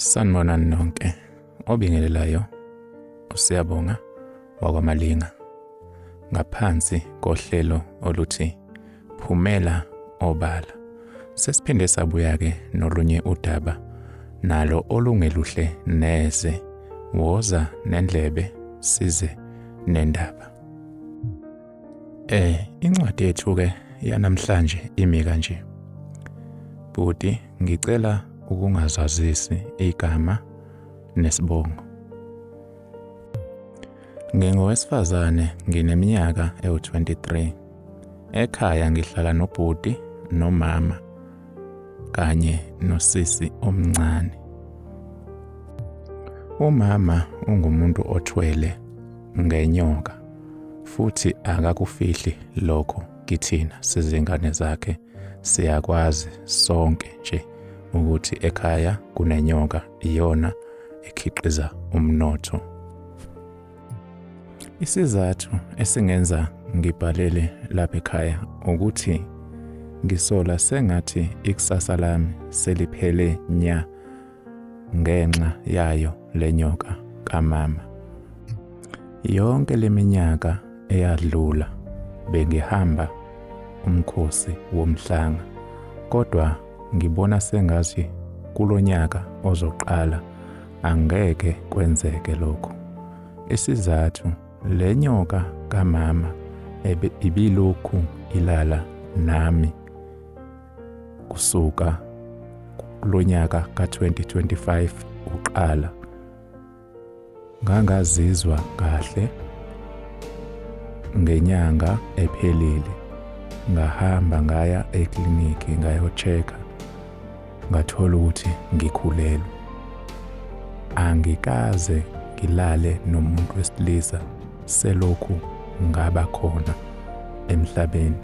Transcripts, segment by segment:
Sanibonani nonke. Obingelelayo uSiyabonga wakwaMalinga ngaphansi kohlelo oluthi Phumela Obala. Sesiphinde sabuya-ke nolunye udaba nalo olungeluhle neze. Woza nendlebe size nendaba. Incwadi yethu-ke yanamhlanje imi kanje. Bhuti, ngicela ukungazazisi igama nesibongo. Ngingowesifazane ngineminyaka ewu-23. Ekhaya ngihlala nobhuti nomama kanye nosisi omncane. Umama ungumuntu othwele ngenyoka futhi akakufihli lokho kithina sizingane zakhe siyakwazi sonke nje ukuthi ekhaya kunenyoka iyona ekhiqiza umnotho. Isizathu esingenza ngibhalele lapha ekhaya ukuthi ngisola sengathi ikusasa lami seliphele nya ngenxa yayo le nyoka kamama. Yonke le minyaka eyadlula bengihamba umkhosi womhlanga kodwa ngibona sengathi kulo nyaka ozoqala angeke kwenzeke lokho. Isizathu le nyoka kamama ibilokhu ilala nami kusuka kulonyaka ka-2025 uqala. Ngangazizwa kahle ngenyanga ephelile ngahamba ngaya eklinikhi ngayo-check-a ngathola ukuthi ngikhulelwe. Angikaze ngilale nomuntu wesilisa selokhu ngaba khona emhlabeni.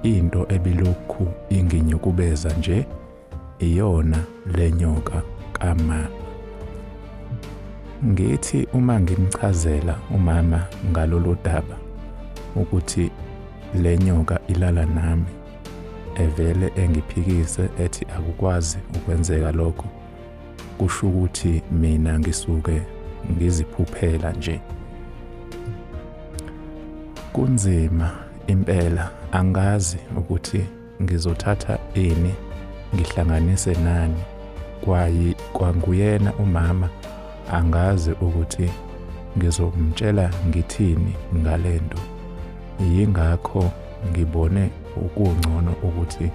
Into ebilokhu inginyukubeza nje iyona le nyoka kamama. Ngithi uma ngimchazela umama ngalolu daba ukuthi le nyoka ilala nami evele engiphikise ethi akukwazi ukwenzeka lokho kusho ukuthi mina ngisuke ngiziphuphela nje. Kunzima impela angazi ukuthi ngizothatha ini ngihlanganise nani kwayi kwanguyena umama angazi ukuthi ngizomtshela ngithini ngalento yingakho ngibone ukungcono ukuthi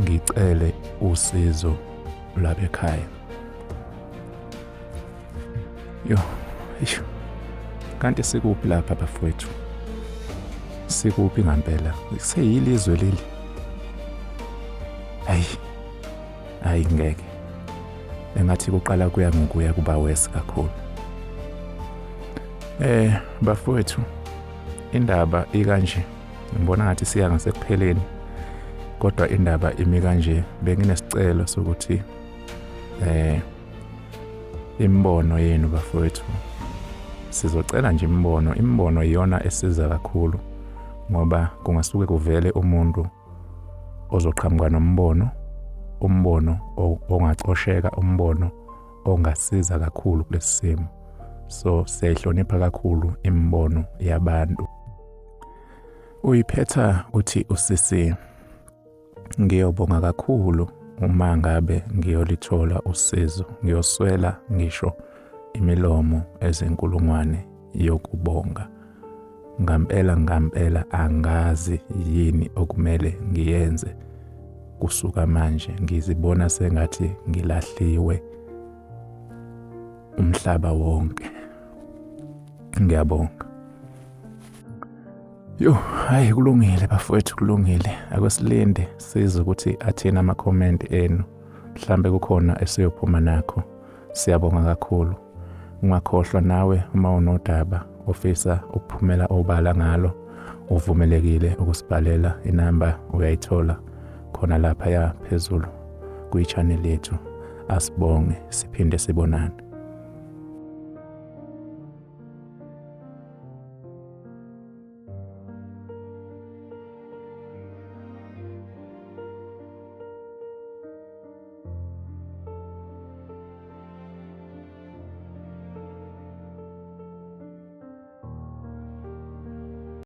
ngicele usizo lwabekhaya. Yo, isho. Kanti sikuphi lapha bafowethu? Sikuphi ngampela? Kuseyilizwe leli. Hayi. Hayi ngeke. Engathi kuqala kuya ngokuya kuba worse kakhulu. Bafowethu indaba ikanje. Ngibona ngathi siya ngasekupheleni. Kodwa indaba imi kanje benginesicelo sokuthi imibono yenu bafowethu sizocela nje imibono imibono iyona esiza kakhulu ngoba kungasuke kuvele umuntu ozoqhamuka nombono umbono ongacosheka umbono ongasiza kakhulu kulesi simo so siyayihlonipha kakhulu imibono yabantu. Uyiphetha uthi usisi ngiyobonga kakhulu uma ngabe ngiyolithola usizo ngiyoswela ngisho imilomo ezinkulungwane yokubonga. Ngampela ngampela angazi yini okumele ngiyenze kusuka manje ngizibona sengathi ngilahliwe umhlaba wonke. Ngiyabonga. Yo, hayi kulungile bafowethu kulungile. Ake silinde sizwe ukuthi athini ama-comment enu. Mhlambe kukhona esiyophuma nakho. Siyabonga kakhulu. Ungakhohlwa nawe uma unodaba ofisa ukuphumela obala ngalo uvumelekile ukusibhalela inamba uyayithola khona lapha ya phezulu kwi-channel yethu. Asibonge siphinde sibonane.